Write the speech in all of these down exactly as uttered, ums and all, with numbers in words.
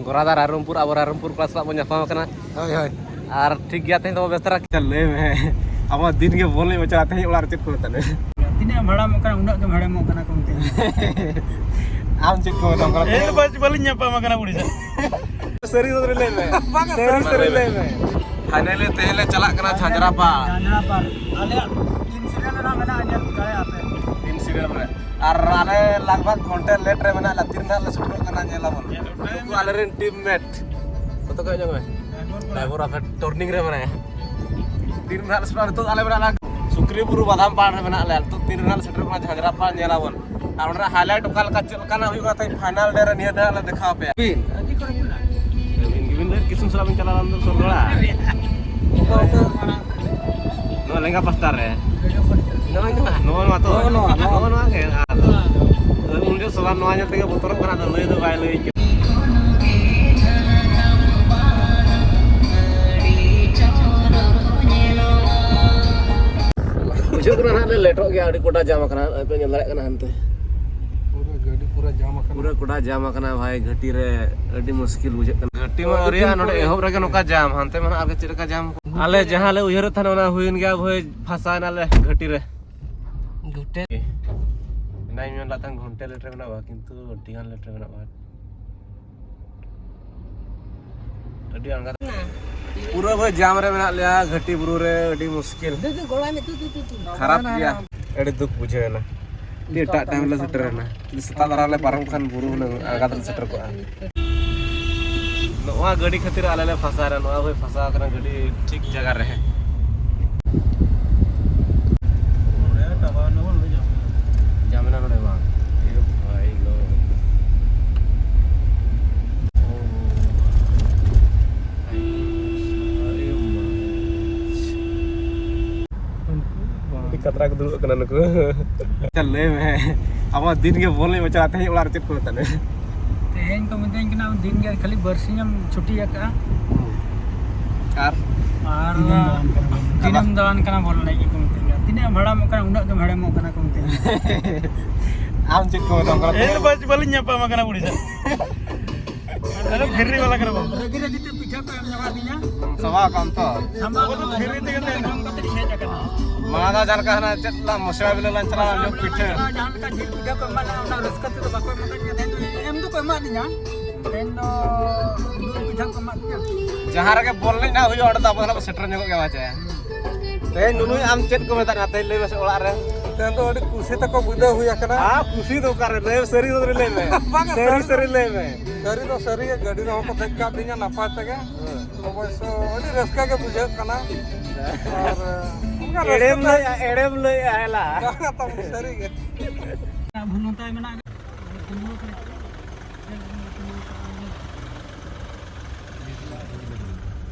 ᱜᱚᱨᱟᱫᱟ ᱨᱟᱭᱨᱚᱝᱯᱩᱨ, ᱟᱵᱚ ᱨᱟᱭᱨᱚᱝᱯᱩᱨ ᱠᱚᱲᱟ ᱥᱟᱞᱟᱜ ᱵᱚᱱ ᱧᱟᱯᱟᱢ ᱠᱟᱱᱟ᱾ ᱦᱳᱭ, ᱦᱳᱭ᱾ ᱟᱨ ᱴᱷᱤᱠ ᱜᱮᱭᱟ, ᱛᱮᱦᱮᱧ ᱫᱚ ᱵᱮᱥᱛᱟᱨᱟ᱾ ᱪᱟᱞ, ᱞᱟᱹᱭ ᱢᱮ, ᱟᱵᱚ ᱫᱤᱱ ᱜᱮ ᱵᱚᱞ ᱮᱱᱮᱡ ᱵᱚᱱ ᱪᱟᱞᱟᱜᱼᱟ, ᱛᱮᱦᱮᱧ ᱚᱲᱟᱜ ᱨᱮ ᱪᱮᱫ ᱠᱚ ᱢᱮᱛᱟᱜ ᱞᱮ? ᱛᱤᱱᱟᱹᱜ ᱮᱢ ᱦᱟᱲᱟᱢᱚᱜ ᱠᱟᱱᱟ, ᱩᱱᱟᱹᱜ ᱜᱮᱢ ᱦᱟᱲᱟᱢᱚᱜ ᱠᱟᱱᱟ ᱠᱚ ᱢᱮᱛᱟᱹᱧᱟ᱾ ᱟᱢ ᱪᱮᱫ ᱠᱚ ᱢᱮᱛᱟᱢ ᱠᱟᱱᱟ? ᱮᱱ ᱵᱟᱡ ᱵᱟᱹᱞᱤᱧ ᱧᱟᱯᱟᱢ ᱟᱠᱟᱱᱟ ᱠᱩᱲᱤ ᱥᱟᱶ᱾ ᱥᱟᱹᱨᱤ ᱥᱟᱹᱨᱤ ᱞᱟᱹᱭ ᱢᱮ᱾ ᱵᱟᱝᱟ, ᱥᱟᱹᱨᱤ ᱥᱟᱹᱨᱤ ᱥᱟᱹᱨᱤ ᱞᱟᱹᱭ ᱢᱮ᱾ ᱯᱷᱟᱭᱱᱟᱞᱤ ᱛᱮᱦᱮᱧ ᱞᱮ ᱪᱟᱞᱟᱜ ᱠᱟᱱᱟ ᱡᱷᱟᱸᱡᱽᱨᱟᱯᱟᱲ᱾ ᱡᱷᱟᱸᱡᱽᱨᱟᱯᱟᱲ᱾ ᱟᱞᱮᱭᱟᱜ ᱛᱤᱱ ᱥᱤᱨᱤᱭᱟᱞ ᱨᱮᱱᱟᱜ ᱢᱮᱱᱟᱜᱼᱟ, ᱧᱮᱞ ᱫᱟᱲᱮᱭᱟᱜᱼᱟ ᱯᱮ᱾ ᱛᱤᱱ ᱥᱤᱨᱤᱭᱟᱞ ᱨᱮ᱾ ᱟᱨ ᱟᱞᱮ ᱞᱟᱜᱽ ᱵᱷᱟᱜᱽ ᱜᱷᱚᱱᱴᱮ ᱞᱮᱴ ᱨᱮ ᱢᱮᱱᱟᱜ ᱞᱮᱭᱟ, ᱛᱤᱱ ᱨᱮ ᱦᱟᱸᱜ ᱞᱮ ᱥᱮᱴᱮᱨᱚᱜ ᱠᱟᱱᱟ, ᱧᱮᱞ ᱟᱵᱚᱱ᱾ ᱱᱩᱠᱩ ᱟᱞᱮᱨᱮᱱ ᱴᱤᱢ ᱢᱮᱴ᱾ ᱠᱚᱛᱚ ᱠᱚ ᱧᱮᱞ ᱢᱮ᱾ ᱰᱟᱭᱵᱚᱨ ᱟᱯᱮ ᱴᱚᱨᱱᱤᱝ ᱨᱮ ᱢᱮᱱᱟᱭᱟ᱾ ᱛᱤᱱ ᱨᱮ ᱦᱟᱸᱜ ᱞᱮ ᱥᱮᱴᱮᱨᱚᱜᱼᱟ? ᱱᱤᱛᱚᱜ ᱟᱞᱮ ᱢᱮᱱᱟᱜ ᱞᱮᱭᱟ ᱥᱩᱠᱨᱤ ᱵᱩᱨᱩ ᱵᱟᱫᱟᱢ ᱯᱟᱲ ᱨᱮ ᱢᱮᱱᱟᱜ ᱞᱮᱭᱟ᱾ ᱱᱤᱛᱚᱜ ᱛᱤᱱ ᱨᱮ ᱦᱟᱸᱜ ᱞᱮ ᱥᱮᱴᱮᱨᱚᱜ ᱠᱟᱱᱟ ᱡᱷᱟᱸᱡᱽᱨᱟᱯᱟᱲ, ᱧᱮᱞ ᱟᱵᱚᱱ᱾ ᱟᱨ ᱚᱸᱰᱮᱱᱟᱜ highlight ᱚᱠᱟ ᱞᱮᱠᱟ, ᱪᱮᱫ ᱞᱮᱠᱟᱱᱟᱜ ᱦᱩᱭᱩᱜᱼᱟ, ᱛᱮᱦᱮᱧ ᱯᱷᱟᱭᱱᱟᱞ ᱰᱮ ᱨᱮ ᱱᱤᱭᱟᱹ ᱫᱷᱟᱣ ᱞᱮ ᱫᱮᱠᱷᱟᱣ ᱟᱯᱮᱭᱟ᱾ ᱟᱹᱵᱤᱱ ᱜᱮᱵᱤᱱ ᱞᱟᱹᱭ, ᱠᱤᱥᱩᱱ ᱥᱟᱞᱟᱜ ᱵᱤᱱ ᱪᱟᱞᱟᱣ ᱞᱮᱱ ᱫᱚ ᱥᱚᱞᱜᱚᱲᱟ᱾ ᱱᱚᱣᱟ ᱞᱮᱸᱜᱟ ᱯᱟᱥᱴᱟ ᱨᱮ᱾ ᱱᱚᱜᱼᱚᱭ ᱱᱚᱣᱟ᱾ ᱱᱚᱜᱼᱚ ᱱᱚᱣᱟ ᱛᱚ? ᱱᱚᱜᱼᱚ ᱱᱚᱣᱟ, ᱱᱚᱣᱟ᱾ ᱱᱚᱜᱼᱚ ᱱᱚᱣᱟ ᱜᱮ᱾ ᱟᱨ ᱩᱱᱤ ᱫᱚ ᱥᱚᱵᱟᱱ ᱱᱚᱣᱟ ᱧᱮᱞ ᱛᱮᱜᱮ ᱵᱚᱛᱚᱨᱚᱜ ᱠᱟᱱᱟ, ᱟᱫᱚ ᱞᱟᱹᱭ ᱫᱚ ᱵᱟᱭ ᱞᱟᱹᱭᱟᱹᱧ ᱠᱟᱱᱟ᱾ ᱵᱩᱡᱷᱟᱹᱜ ᱠᱟᱱᱟ ᱱᱟᱦᱟᱜ ᱞᱮ ᱞᱮᱴᱚᱜ ᱜᱮᱭᱟ, ᱟᱹᱰᱤ ᱠᱚᱰᱟ ᱡᱟᱢ ᱟᱠᱟᱱᱟ, ᱱᱚᱜᱼᱚᱭ ᱯᱮ ᱧᱮᱞ ᱫᱟᱲᱮᱭᱟᱜ ᱠᱟᱱᱟ ᱦᱟᱱᱛᱮ᱾ ᱯᱩᱨᱟᱹ ᱜᱟᱹᱰᱤ ᱯᱩᱨᱟᱹ ᱡᱟᱢ ᱟᱠᱟᱱᱟ᱾ ᱯᱩᱨᱟᱹ ᱠᱚᱰᱟ ᱡᱟᱢ ᱟᱠᱟᱱᱟ ᱵᱷᱟᱭ, ᱜᱷᱟᱹᱴᱤ ᱨᱮ ᱟᱹᱰᱤ ᱢᱩᱥᱠᱤᱞ ᱵᱩᱡᱷᱟᱹᱜ ᱠᱟᱱᱟ᱾ ᱜᱷᱟᱹᱴᱤ ᱢᱟ ᱟᱹᱰᱤ ᱟᱹᱣᱨᱤᱭᱟ, ᱫᱤᱱ ᱱᱚᱰᱮ ᱯᱚᱨᱮ᱾ ᱮᱦᱚᱵ ᱨᱮᱜᱮ ᱱᱚᱝᱠᱟ ᱡᱟᱢ, ᱦᱟᱱᱛᱮ ᱢᱟ ᱱᱟᱦᱟᱜ ᱟᱨ ᱪᱮᱫ ᱞᱮᱠᱟ ᱡᱟᱢ᱾ ᱟᱞᱮ ᱡᱟᱦᱟᱸ ᱞᱮ ᱩᱭᱦᱟᱹᱨᱮᱫ ᱛᱟᱦᱮᱱᱟ ᱚᱱᱟ ᱦᱩᱭᱮᱱ ᱜᱮᱭᱟ ᱵᱷᱟᱭ, ᱯᱷᱟᱸᱥᱟᱭᱮᱱᱟᱞᱮ ᱜᱷᱟᱹᱴᱤ ᱨᱮ᱾ ᱜᱷᱩᱴᱮ᱾ ᱮᱱᱟᱝ ᱤᱧ ᱢᱮᱱ ᱞᱮᱫ ᱛᱟᱦᱮᱸᱫ ᱜᱷᱚᱱᱴᱮ ᱞᱮᱴ ᱨᱮ ᱢᱮᱱᱟᱜ ᱵᱚᱱᱟ, ᱠᱤᱱᱛᱩ ᱟᱹᱰᱤ ᱜᱟᱱ ᱞᱮᱴ ᱨᱮ ᱢᱮᱱᱟᱜ ᱵᱚᱱᱟ᱾ ᱟᱹᱰᱤ ᱟᱬᱜᱟᱛ᱾ ᱯᱩᱨᱟᱹ ᱵᱷᱟᱹᱭ ᱡᱟᱢ ᱨᱮ ᱢᱮᱱᱟᱜ ᱞᱮᱭᱟ, ᱜᱷᱟᱹᱴᱤ ᱵᱩᱨᱩ ᱨᱮ, ᱟᱹᱰᱤ ᱢᱩᱥᱠᱤᱞ᱾ ᱠᱷᱟᱨᱟᱯ ᱜᱮᱭᱟ, ᱟᱹᱰᱤ ᱫᱩᱠ ᱵᱩᱡᱷᱟᱹᱣ ᱮᱱᱟ᱾ ᱟᱹᱰᱤ ᱮᱴᱟᱜ ᱴᱟᱭᱤᱢ ᱞᱮ ᱥᱮᱴᱮᱨ ᱮᱱᱟ᱾ ᱡᱩᱫᱤ ᱥᱮᱛᱟᱜ ᱫᱷᱟᱨᱟ ᱞᱮ ᱯᱟᱨᱚᱢ ᱠᱷᱟᱱ ᱵᱩᱨᱩ ᱦᱩᱱᱟᱹᱝ ᱟᱬᱜᱟᱛ ᱞᱮ ᱥᱮᱴᱮᱨ ᱠᱚᱜᱼᱟ᱾ ᱱᱚᱣᱟ ᱜᱟᱹᱰᱤ ᱠᱷᱟᱹᱛᱤᱨ ᱟᱞᱮ ᱞᱮ ᱯᱷᱟᱸᱥᱟ ᱮᱱᱟ᱾ ᱱᱚᱣᱟ ᱵᱷᱟᱹᱭ ᱯᱷᱟᱸᱥᱟ ᱟᱠᱟᱱᱟ ᱜᱟᱹᱰᱤ ᱴᱷᱤᱠ ᱡᱟᱭᱜᱟ ᱨᱮ᱾ ᱱᱚᱰᱮ ᱴᱟᱵᱟ ᱱᱚᱜᱼᱚ ᱱᱚᱰᱮ ᱡᱟᱢ ᱮᱱᱟ᱾ ᱡᱟᱢ ᱮᱱᱟ ᱱᱚᱰᱮ ᱵᱟᱝ? ᱮ ᱵᱷᱟᱭ ᱞᱳ᱾ ᱚ᱾ ᱟᱹᱰᱤ ᱢᱚᱡᱽ᱾ ᱟᱹᱰᱤ ᱠᱟᱛᱨᱟ ᱠᱚ ᱫᱩᱲᱩᱵ ᱠᱟᱱᱟ ᱱᱩᱠᱩ᱾ ᱟᱪᱪᱷᱟ, ᱞᱟᱹᱭ ᱢᱮ, ᱟᱵᱚ ᱫᱤᱱ ᱜᱮ ᱵᱚᱞ ᱮᱱᱮᱡ ᱵᱚ ᱪᱟᱞᱟᱜᱼᱟ, ᱛᱮᱦᱮᱧ ᱚᱲᱟᱜ ᱨᱮ ᱪᱮᱫ ᱠᱚ ᱢᱮᱛᱟᱜ ᱞᱮ? ᱛᱮᱦᱮᱧ ᱠᱚ ᱢᱤᱛᱟᱹᱧ ᱠᱟᱱᱟ, ᱫᱤᱱ ᱜᱮ ᱠᱷᱟᱹᱞᱤ ᱵᱟᱨᱥᱤᱧ ᱮᱢ ᱪᱷᱩᱴᱤ ᱟᱠᱟᱫᱼᱟ᱾ ᱟᱨ? ᱟᱨ ᱫᱤᱱᱮᱢ ᱫᱟᱬᱟᱱ ᱠᱟᱱᱟ ᱵᱚᱞ ᱮᱱᱮᱡ ᱜᱮᱠᱚ ᱢᱤᱛᱟᱹᱧ ᱠᱟᱱᱟ᱾ ᱛᱤᱱᱟᱹᱜ ᱮᱢ ᱦᱟᱲᱟᱢᱚᱜ ᱠᱟᱱᱟ, ᱩᱱᱟᱹᱜ ᱜᱮᱢ ᱦᱮᱲᱮᱢᱚᱜ ᱠᱟᱱᱟ ᱠᱚ ᱢᱤᱛᱟᱹᱧ ᱠᱟᱱᱟ᱾ ᱟᱢ ᱪᱮᱫ ᱠᱚ ᱢᱮᱛᱟᱢ ᱠᱟᱱᱟ? ᱮᱱ ᱵᱟᱡ ᱵᱟᱹᱞᱤᱧ ᱧᱟᱯᱟᱢ ᱟᱠᱟᱱᱟ ᱠᱩᱲᱤ ᱥᱟᱶ᱾ ᱯᱷᱮᱨᱨᱤ ᱵᱟᱞᱟ ᱠᱟᱱᱟ ᱵᱚᱱ᱾ ᱨᱟᱹᱜᱤ ᱨᱟᱹᱜᱤ ᱛᱮ ᱯᱤᱴᱷᱟᱹ ᱠᱚ ᱮᱢ ᱧᱚᱜᱟᱫᱤᱧᱟ᱾ ᱥᱟᱵᱟ ᱠᱚᱢ ᱛᱚ᱾ ᱥᱟᱢᱵᱟ ᱟᱵᱚ ᱫᱚ ᱯᱷᱮᱨᱨᱤ ᱛᱮᱜᱮ ᱛᱟᱦᱮᱱ ᱠᱟᱱᱟ᱾ ᱠᱟᱛᱮ ᱤᱧ ᱦᱮᱡ ᱟᱠᱟᱱᱟ᱾ ᱢᱟᱲᱟᱝ ᱫᱚ ᱡᱟᱦᱟᱸ ᱞᱮᱠᱟ ᱦᱟᱱᱟ ᱪᱮᱫ ᱞᱟᱝ ᱢᱚᱥᱞᱟ ᱵᱤᱞᱟᱹ ᱞᱟᱝ ᱪᱟᱞᱟᱣ ᱞᱮᱱ ᱡᱚᱢ ᱯᱤᱴᱷᱟᱹ᱾ ᱡᱟᱦᱟᱸ ᱞᱮᱠᱟ ᱡᱤᱞ ᱯᱤᱴᱷᱟᱹ ᱠᱚ ᱮᱢᱟᱜ ᱞᱮᱭᱟ, ᱚᱱᱟ ᱨᱟᱹᱥᱠᱟᱹ ᱛᱮᱫᱚ ᱵᱟᱠᱚ ᱮᱢ ᱟᱠᱟᱫᱤᱧᱟ᱾ ᱛᱮᱦᱮᱧ ᱫᱚ ᱮᱢ ᱫᱚᱠᱚ ᱮᱢᱟᱫᱤᱧᱟ᱾ ᱛᱮᱦᱮᱧ ᱫᱚ ᱫᱩᱞ ᱯᱤᱴᱷᱟᱹ ᱠᱚ ᱮᱢᱟᱫᱤᱧᱟ᱾ ᱡᱟᱦᱟᱸ ᱨᱮᱜᱮ ᱵᱚᱞ ᱮᱱᱮᱡ ᱱᱟᱜ ᱦᱩᱭᱩᱜᱼᱟ, ᱚᱸᱰᱮ ᱫᱚ ᱟᱵᱚ ᱫᱚ ᱱᱟᱜ ᱵᱚ ᱥᱮᱴᱮᱨ ᱧᱚᱜᱚᱜ ᱜᱮᱭᱟ, ᱵᱟᱪᱮ? ᱛᱮᱦᱮᱧ ᱱᱩᱱᱩᱭ ᱟᱢ ᱪᱮᱫ ᱠᱚ ᱢᱮᱛᱟᱜ ᱠᱟᱱᱟ? ᱛᱮᱦᱮᱧ ᱞᱟᱹᱭ ᱢᱮᱥᱮ ᱚᱲᱟᱜ ᱨᱮ᱾ ᱛᱮᱦᱮᱧ ᱫᱚ ᱟᱹᱰᱤ ᱠᱩᱥᱤ ᱛᱟᱠᱚ ᱵᱤᱫᱟᱹ ᱦᱩᱭ ᱟᱠᱟᱱᱟ᱾ ᱟᱨ ᱠᱩᱥᱤ ᱫᱚ ᱚᱠᱟᱨᱮ? ᱞᱟᱹᱭ ᱥᱟᱹᱨᱤ ᱫᱚ ᱞᱟᱹᱭ ᱢᱮ᱾ ᱵᱟᱝᱟ, ᱥᱟᱹᱨᱤ, ᱥᱟᱹᱨᱤ ᱥᱟᱹᱨᱤ ᱞᱟᱹᱭ ᱢᱮ᱾ ᱥᱟᱹᱨᱤ ᱫᱚ ᱥᱟᱹᱨᱤ ᱜᱮ, ᱜᱟᱹᱰᱤ ᱨᱮᱦᱚᱸ ᱠᱚ ᱫᱮᱡ ᱠᱟᱜ ᱞᱤᱧᱟ ᱱᱟᱯᱟᱭ ᱛᱮᱜᱮ᱾ ᱦᱮᱸ᱾ ᱚᱵᱚᱥᱥᱚ ᱟᱹᱰᱤ ᱨᱟᱹᱥᱠᱟᱹ ᱜᱮ ᱵᱩᱡᱷᱟᱹᱜ ᱠᱟᱱᱟ᱾ ᱟᱨ ᱚᱱᱠᱟ ᱨᱟᱹᱥᱠᱟᱹ ᱮᱲᱮᱢ ᱛᱮ ᱞᱟᱹᱭ, ᱮᱲᱮᱢ ᱞᱟᱹᱭ ᱮᱞᱟ᱾ ᱵᱟᱝᱟ ᱛᱟᱵᱚᱱ, ᱥᱟᱹᱨᱤ ᱜᱮ᱾ ᱵᱷᱩᱞ ᱦᱚᱸᱛᱟᱭ ᱢᱮᱱᱟᱜ᱾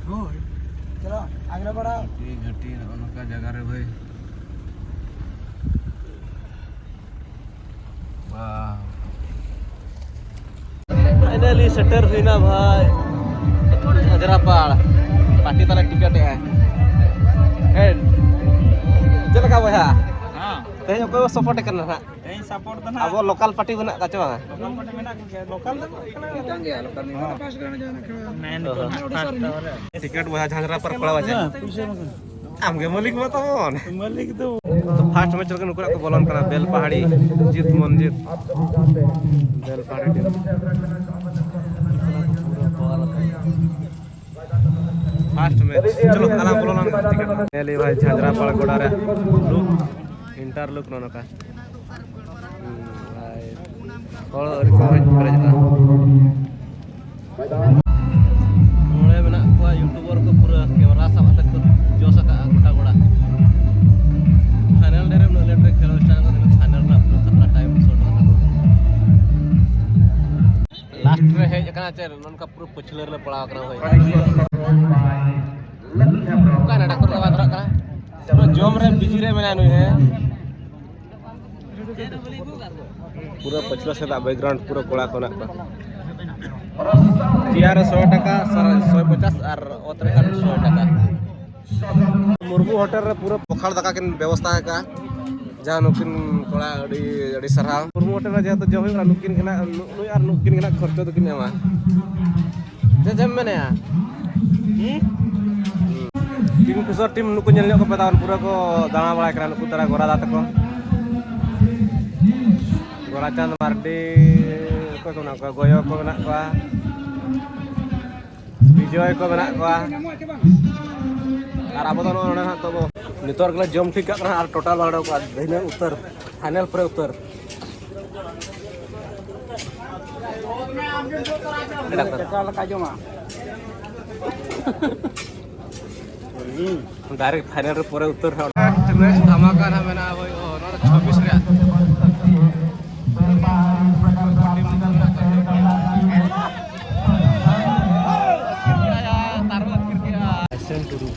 ᱦᱳᱭ, ᱪᱚᱞᱚ, ᱟᱜᱽᱨᱟ ᱵᱟᱲᱟ᱾ ᱜᱷᱟᱹᱴᱤ, ᱜᱷᱟᱹᱴᱤ, ᱱᱚᱜᱼᱚ ᱱᱚᱝᱠᱟ ᱡᱟᱭᱜᱟ ᱨᱮ ᱵᱷᱟᱹᱭ᱾ ᱯᱷᱟᱭᱱᱟᱞᱤ ᱥᱮᱴᱮᱨ ᱦᱩᱭᱱᱟ ᱵᱷᱟᱭ, ᱡᱷᱟᱡᱽᱨᱟᱯᱟᱲ᱾ ᱯᱟᱨᱴᱤ ᱛᱟᱞᱮ ᱴᱤᱠᱤᱴ ᱮᱜᱼᱟᱭ᱾ ᱦᱮᱸ, ᱪᱮᱫ ᱞᱮᱠᱟ ᱵᱚᱭᱦᱟ? ᱦᱮᱸ᱾ ᱛᱮᱦᱮᱧ ᱚᱠᱚᱭ ᱵᱚ ᱥᱟᱯᱳᱨᱴ ᱠᱟᱱᱟ ᱱᱟᱦᱟᱜ? ᱛᱮᱦᱮᱧ ᱥᱟᱯᱳᱨᱴ ᱫᱚ ᱱᱟᱦᱟᱜ ᱟᱵᱚ ᱞᱳᱠᱟᱞ ᱯᱟᱨᱴᱤ ᱢᱮᱱᱟᱜ ᱠᱚᱣᱟ ᱪᱮ ᱵᱟᱝᱟ? ᱞᱳᱠᱟᱞ ᱯᱟᱨᱴᱤ ᱢᱮᱱᱟᱜ ᱠᱚᱜᱮᱭᱟ᱾ ᱞᱳᱠᱟᱞ ᱫᱚ ᱢᱮᱱ ᱫᱚ ᱱᱟᱦᱟᱜ ᱯᱷᱟᱥᱴ ᱨᱟᱣᱩᱱᱰ ᱨᱮ᱾ ᱴᱤᱠᱤᱴ ᱵᱚᱭᱦᱟ ᱡᱷᱟᱡᱽᱨᱟᱯᱟᱲ ᱠᱚᱲᱟ ᱵᱟᱪᱮ? ᱟᱢᱜᱮ ᱢᱟᱹᱞᱤᱠ ᱢᱟ ᱛᱟᱵᱚᱱ᱾ ᱢᱟᱹᱞᱤᱠ ᱫᱚ᱾ ᱛᱚ, ᱯᱷᱟᱥᱴ ᱢᱮᱪ ᱨᱮᱜᱮ ᱱᱩᱠᱩ ᱚᱲᱟᱜ ᱠᱚ ᱵᱚᱞᱚᱱ ᱠᱟᱱᱟ, ᱵᱮᱞᱯᱟᱦᱟᱲᱤ ᱡᱤᱛ ᱢᱚᱱ ᱡᱤᱛ᱾ ᱵᱮᱞᱯᱟᱦᱟᱲᱤ ᱴᱤᱢ᱾ First match. ᱪᱚᱞᱚ, ᱟᱞᱟᱝ ᱵᱚᱞᱚ ᱞᱮᱱ ᱜᱮ ᱴᱤᱠᱤᱴ᱾ ᱧᱮᱞ ᱦᱩᱭᱩᱜᱼᱟ ᱡᱷᱟᱡᱽᱨᱟᱯᱟᱲ ᱜᱚᱰᱟ ᱨᱮ ᱞᱩᱠ, ᱤᱱᱴᱟᱨ ᱞᱩᱠ ᱱᱚᱜᱼᱚ ᱱᱚᱝᱠᱟ᱾ ᱦᱩᱸ, ᱵᱷᱟᱭ᱾ ᱦᱚᱲ ᱟᱹᱰᱤ ᱠᱚ ᱦᱮᱡ ᱯᱮᱨᱮᱡᱚᱜᱼᱟ᱾ ᱱᱚᱰᱮ ᱢᱮᱱᱟᱜ ᱠᱚᱣᱟ ᱭᱩᱴᱩᱵᱟᱨ ᱠᱚ, ᱯᱩᱨᱟᱹ ᱠᱮᱢᱮᱨᱟ ᱥᱟᱵ ᱠᱟᱛᱮ ᱠᱚ ᱡᱚᱥ ᱟᱠᱟᱜᱼᱟ ᱜᱚᱴᱟ ᱜᱚᱲᱟ᱾ ᱯᱷᱟᱭᱱᱟᱞ ᱰᱮ ᱨᱮ ᱩᱱᱟᱹᱜ ᱞᱮᱴ ᱨᱮ ᱠᱷᱮᱞ ᱦᱚᱪᱚ ᱠᱟᱱᱟ, ᱯᱷᱟᱭᱱᱟᱞ ᱨᱮᱱᱟᱜ ᱯᱩᱨᱟᱹ ᱠᱷᱟᱛᱨᱟ ᱴᱟᱭᱤᱢ ᱥᱚᱴ ᱠᱟᱛᱮ ᱠᱚ ᱞᱟᱥᱴ ᱨᱮ ᱦᱮᱡ ᱟᱠᱟᱱᱟ ᱪᱮ ᱱᱚᱝᱠᱟ ᱯᱩᱨᱟᱹ ᱯᱟᱹᱪᱷᱞᱟᱹ ᱨᱮᱞᱮ ᱯᱟᱲᱟᱣ ᱟᱠᱟᱱᱟ ᱵᱷᱟᱹᱭ᱾ ᱚᱠᱟᱭ ᱱᱟ ᱰᱟᱠᱛᱚᱨ ᱫᱚ ᱵᱟᱭ ᱫᱷᱚᱨᱟᱜ ᱠᱟᱱᱟ? ᱯᱩᱨᱟᱹ ᱡᱚᱢ ᱨᱮ ᱵᱤᱡᱤ ᱨᱮ ᱢᱮᱱᱟᱭᱟ ᱱᱩᱭ, ᱦᱮᱸ᱾ ᱯᱩᱨᱟᱹ ᱯᱟᱹᱪᱷᱞᱟᱹ ᱥᱮᱫᱟᱜ ᱵᱮᱠᱜᱨᱟᱣᱩᱱᱰ ᱯᱩᱨᱟᱹ ᱠᱚᱲᱟ ᱠᱚ ᱢᱮᱱᱟᱜ ᱠᱚᱣᱟ᱾ ᱪᱮᱭᱟᱨ ᱨᱮ ᱥᱚᱭ ᱴᱟᱠᱟ, ᱥᱟᱨ ᱥᱚᱭ ᱯᱚᱪᱟᱥ ᱟᱨ ᱚᱛ ᱨᱮ ᱠᱷᱟᱱ ᱥᱚᱭ ᱴᱟᱠᱟ᱾ ᱢᱩᱨᱢᱩ ᱦᱳᱴᱮᱞ ᱨᱮ ᱯᱩᱨᱟᱹ ᱯᱚᱠᱷᱟᱲ ᱫᱟᱠᱟ ᱠᱤᱱ ᱵᱮᱵᱚᱥᱛᱷᱟ ᱟᱠᱟᱫᱼᱟ᱾ ᱡᱟᱦᱟᱸ ᱱᱩᱠᱤᱱ ᱠᱚᱲᱟ ᱟᱹᱰᱤ, ᱟᱹᱰᱤ ᱥᱟᱨᱦᱟᱣ᱾ ᱢᱩᱨᱢᱩ ᱦᱳᱴᱮᱞ ᱨᱮ ᱡᱮᱦᱮᱛᱩ ᱡᱚᱢ ᱦᱩᱭᱩᱜ ᱠᱟᱱᱟ, ᱱᱩᱠᱤᱱ ᱜᱮ ᱱᱟᱜ, ᱱᱩᱭ ᱟᱨ ᱱᱩᱠᱤᱱ ᱜᱮ ᱱᱟᱜ ᱠᱷᱚᱨᱪᱚ ᱫᱚᱠᱤᱱ ᱮᱢᱟ᱾ ᱪᱮᱫ ᱮᱢ ᱢᱮᱱᱮᱜᱼᱟ? ᱦᱩᱸ? ᱠᱤᱝ ᱯᱷᱤᱥᱟᱨ ᱴᱤᱢ ᱱᱩᱠᱩ ᱧᱮᱞ ᱧᱚᱜ ᱠᱚᱯᱮ, ᱛᱟᱵᱚᱱ ᱯᱩᱨᱟᱹ ᱠᱚ ᱫᱟᱬᱟ ᱵᱟᱲᱟᱭ ᱠᱟᱱᱟ ᱱᱩᱠᱩ ᱛᱟᱨᱟ ᱜᱚᱨᱟᱫᱟ ᱛᱟᱠᱚ᱾ ᱜᱳᱨᱟᱪᱟᱸᱫᱽ ᱢᱟᱨᱰᱤ, ᱚᱠᱚᱭ ᱠᱚ ᱢᱮᱱᱟᱜ ᱠᱚᱣᱟ? ᱜᱚᱭᱚ ᱠᱚ ᱢᱮᱱᱟᱜ ᱠᱚᱣᱟ, ᱵᱤᱡᱚᱭ ᱠᱚ ᱢᱮᱱᱟᱜ ᱠᱚᱣᱟ᱾ ᱟᱨ ᱟᱵᱚ ᱫᱚ ᱱᱚᱜᱼᱚᱭ ᱱᱚᱰᱮ ᱦᱟᱸᱜ ᱛᱚᱵᱚ ᱱᱤᱛᱚᱜ ᱨᱮᱜᱮ ᱞᱮ ᱡᱚᱢ ᱴᱷᱤᱠ ᱠᱟᱜ ᱠᱟᱱᱟ ᱟᱨ ᱴᱳᱴᱟᱞ ᱵᱟᱲᱟ ᱠᱚᱣᱟ ᱫᱷᱤᱱᱟᱹᱝ ᱩᱛᱟᱹᱨ, ᱯᱷᱟᱭᱱᱮᱞ ᱯᱨᱮ ᱩᱛᱟᱹᱨ᱾ ᱪᱮᱫ ᱞᱮᱠᱟ ᱞᱮᱠᱟ ᱡᱚᱢᱟ? ᱰᱟᱭᱨᱮᱠᱴ ᱯᱷᱟᱭᱱᱮᱞ ᱨᱮ ᱯᱚᱨᱮ ᱩᱛᱟᱹᱨ ᱦᱚᱸ᱾ ᱢᱮᱪ ᱫᱷᱟᱢᱟᱠᱟ ᱱᱟᱜ ᱢᱮᱱᱟᱜᱼᱟ ᱵᱷᱟᱭ᱾ ᱚ, ᱱᱚᱣᱟ ᱫᱚ ᱪᱷᱚᱵᱵᱤᱥ ᱨᱮᱭᱟᱜ᱾ ᱦᱟᱭᱥᱮᱱ ᱴᱩᱰᱩ᱾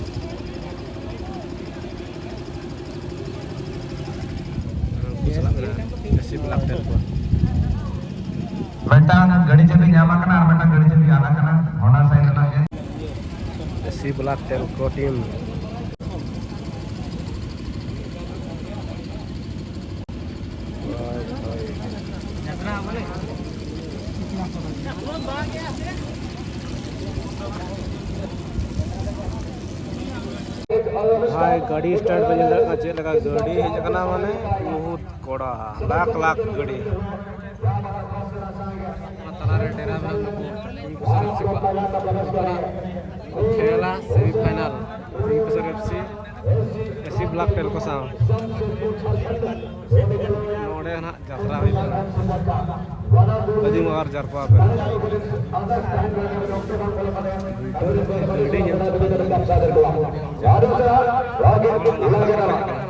ᱩᱱᱠᱩ ᱥᱟᱞᱟᱜ ᱢᱮᱱᱟᱜᱼᱟ ᱮᱥᱤ ᱵᱞᱟᱠ ᱴᱮᱞ ᱠᱚ᱾ ᱢᱤᱫᱴᱟᱝ ᱜᱟᱹᱰᱤ ᱪᱟᱹᱵᱤ ᱧᱟᱢ ᱟᱠᱟᱱᱟ ᱟᱨ ᱢᱤᱫᱴᱟᱝ ᱜᱟᱹᱰᱤ ᱪᱟᱹᱵᱤ ᱟᱫ ᱟᱠᱟᱱᱟ, ᱦᱚᱱᱰᱟ ᱥᱟᱭᱤᱰ ᱨᱮᱱᱟᱜ ᱜᱮ᱾ ᱮᱥᱤ ᱵᱞᱟᱠ ᱴᱮᱞ ᱠᱚ ᱴᱤᱢ᱾ ᱵᱷᱟᱭ, ᱜᱟᱹᱰᱤ ᱥᱴᱟᱨᱴ ᱯᱮ ᱧᱮᱞ ᱫᱟᱲᱮᱭᱟᱜ ᱠᱟᱱᱟ ᱪᱮᱫ ᱞᱮᱠᱟ ᱜᱟᱹᱰᱤ ᱦᱮᱡ ᱟᱠᱟᱱᱟ, ᱢᱟᱱᱮ ᱵᱚᱦᱩᱛ ᱠᱚᱲᱟ, ᱞᱟᱠᱷ ᱞᱟᱠᱷ ᱜᱟᱹᱰᱤ᱾ ᱚᱱᱟ ᱛᱟᱞᱟᱨᱮ ᱰᱮᱨᱟ ᱢᱮᱱᱟᱜ ᱱᱩᱠᱩ ᱠᱤᱝ ᱯᱷᱤᱥᱟᱨ ᱮᱯᱷ ᱥᱤ ᱠᱚᱣᱟᱜ᱾ ᱱᱚᱝᱠᱟᱱᱟᱜ ᱠᱚ ᱠᱷᱮᱞᱟ ᱥᱮᱢᱤ ᱯᱷᱟᱭᱱᱟᱞ ᱠᱤᱝ ᱯᱷᱤᱥᱟᱨ ᱮᱯᱷ ᱥᱤ ᱮᱥᱤ ᱵᱞᱟᱠ ᱴᱮᱞ ᱠᱚ ᱥᱟᱶ᱾ ᱱᱚᱰᱮ ᱱᱟᱦᱟᱜ ᱡᱟᱛᱨᱟ ᱦᱩᱭᱩᱜ ᱠᱟᱱᱟ᱾ ᱟᱹᱰᱤ ᱢᱟᱨᱟᱝ ᱡᱟᱨᱯᱟ ᱯᱮ᱾ ᱟᱹᱰᱤ ᱧᱮᱞ ᱛᱮ ᱵᱷᱟᱜᱮ ᱧᱮᱞᱚᱜ ᱠᱟᱱᱟ᱾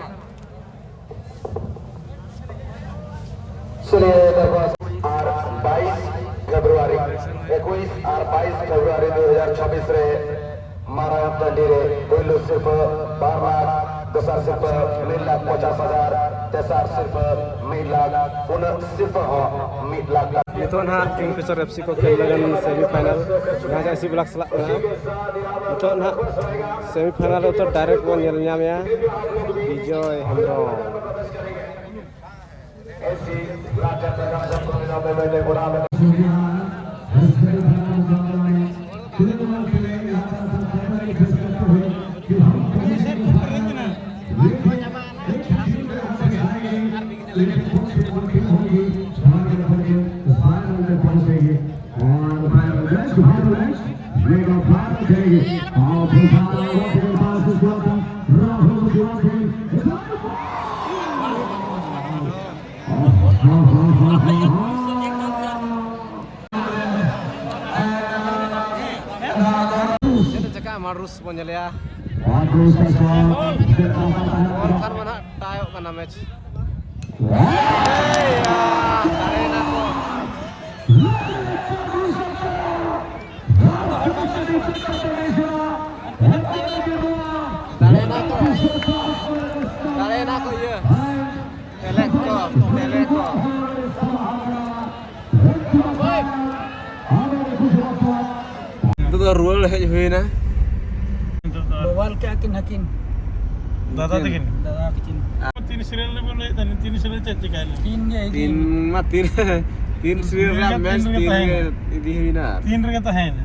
ᱪᱮᱫ ᱞᱟᱹᱭ ᱫᱟ ᱵᱚᱥ? ᱟᱨ ᱵᱟᱭᱤᱥ ᱯᱷᱮᱵᱽᱨᱩᱣᱟᱨᱤ, ᱮᱠᱩᱥ ᱟᱨ ᱵᱟᱭᱤᱥ ᱯᱷᱮᱵᱽᱨᱩᱣᱟᱨᱤ ᱫᱩ ᱦᱟᱡᱟᱨ ᱪᱷᱟᱵᱵᱤᱥ ᱨᱮ ᱢᱟᱨᱟᱝ ᱴᱟᱺᱰᱤ ᱨᱮ ᱯᱩᱭᱞᱩ ᱥᱤᱨᱯᱟᱹ ᱵᱟᱨ ᱞᱟᱠᱷ, ᱫᱚᱥᱟᱨ ᱥᱤᱨᱯᱟᱹ ᱢᱤᱫ ᱞᱟᱠᱷ ᱯᱚᱧᱪᱟᱥ ᱦᱟᱡᱟᱨ, ᱛᱮᱥᱟᱨ ᱥᱤᱨᱯᱟᱹ ᱢᱤᱫ ᱞᱟᱠᱷ, ᱩᱱᱟᱹᱜ ᱥᱤᱨᱯᱟᱹ ᱦᱚᱸ ᱢᱤᱫ ᱞᱟᱠᱷ ᱴᱟᱠᱟ᱾ ᱱᱤᱛᱚᱜ ᱱᱟᱦᱟᱜ ᱠᱤᱝ ᱯᱷᱤᱥᱟᱨ ᱮᱯᱷ ᱥᱤ ᱠᱚ ᱠᱷᱮᱞ ᱞᱟᱹᱜᱤᱫ ᱥᱮᱢᱤ ᱯᱷᱟᱭᱱᱟᱞ, ᱡᱟᱦᱟᱸ ᱡᱟᱦᱟᱸ ᱮᱥᱤ ᱵᱞᱟᱠ ᱥᱟᱞᱟᱜ ᱢᱮᱱᱟᱜᱼᱟ᱾ ᱱᱤᱛᱚᱜ ᱱᱟᱦᱟᱜ ᱥᱮᱢᱤ ᱯᱷᱟᱭᱱᱟᱞ ᱨᱮ ᱩᱛᱟᱹᱨ ᱰᱟᱭᱨᱮᱠᱴ ᱵᱚᱱ ᱧᱮᱞ ᱧᱟᱢᱮᱭᱟ ᱵᱤᱡᱚᱭ ᱦᱮᱢᱵᱨᱚᱢ᱾ ᱪᱮᱫ ᱮ ᱪᱮᱠᱟᱜᱼᱟ, ᱢᱟ ᱨᱩᱥ ᱵᱚᱱ ᱧᱮᱞᱮᱭᱟ᱾ ᱚᱱᱠᱟᱱ ᱢᱟ ᱱᱟᱦᱟᱜ ᱴᱟᱭᱚᱜ ᱠᱟᱱᱟ ᱢᱮᱪ᱾ ᱫᱟᱲᱮᱭᱮᱱᱟ ᱠᱚ᱾ ᱫᱟᱲᱮᱭᱮᱱᱟ ᱠᱚ᱾ ᱫᱟᱲᱮᱭᱮᱱᱟ ᱠᱚ ᱤᱭᱟᱹ᱾ ᱛᱮᱞᱮ ᱠᱚ, ᱛᱮᱞᱮ ᱠᱚ᱾ ᱱᱤᱛᱚᱜ ᱫᱚ ᱨᱩᱣᱟᱹᱲ ᱦᱮᱡ ᱦᱩᱭᱱᱟ᱾ ᱱᱤᱛᱚᱜ ᱫᱚ ᱵᱟᱵᱟᱞ ᱠᱮᱫ ᱟᱹᱠᱤᱱ ᱦᱟᱹᱠᱤᱱ᱾ ᱫᱟᱫᱟ ᱛᱟᱹᱠᱤᱱ? ᱫᱟᱫᱟ ᱛᱟᱹᱠᱤᱱ᱾ ᱛᱤᱱ ᱥᱤᱨᱤᱭᱟᱞ ᱨᱮᱵᱚᱱ ᱞᱟᱹᱭᱮᱫ ᱛᱟᱦᱮᱸ, ᱛᱤᱱ ᱥᱤᱨᱤᱭᱟᱞ ᱪᱮᱫ ᱪᱤᱠᱟᱹᱭᱮᱱᱟ? ᱛᱤᱱ ᱜᱮ ᱤᱫᱤ ᱛᱤᱱ ᱢᱟ ᱛᱤᱱ, ᱛᱤᱱ ᱥᱤᱨᱤᱭᱟᱞ ᱨᱮᱭᱟᱜ ᱛᱤᱱ ᱢᱮᱪ ᱨᱮᱜᱮ ᱛᱤᱱ ᱜᱮ ᱛᱟᱦᱮᱸᱭᱮᱱᱟ᱾ ᱤᱫᱤ ᱦᱩᱭᱱᱟ᱾ ᱛᱤᱱ ᱨᱮᱜᱮ ᱛᱟᱦᱮᱸᱭᱮᱱᱟ᱾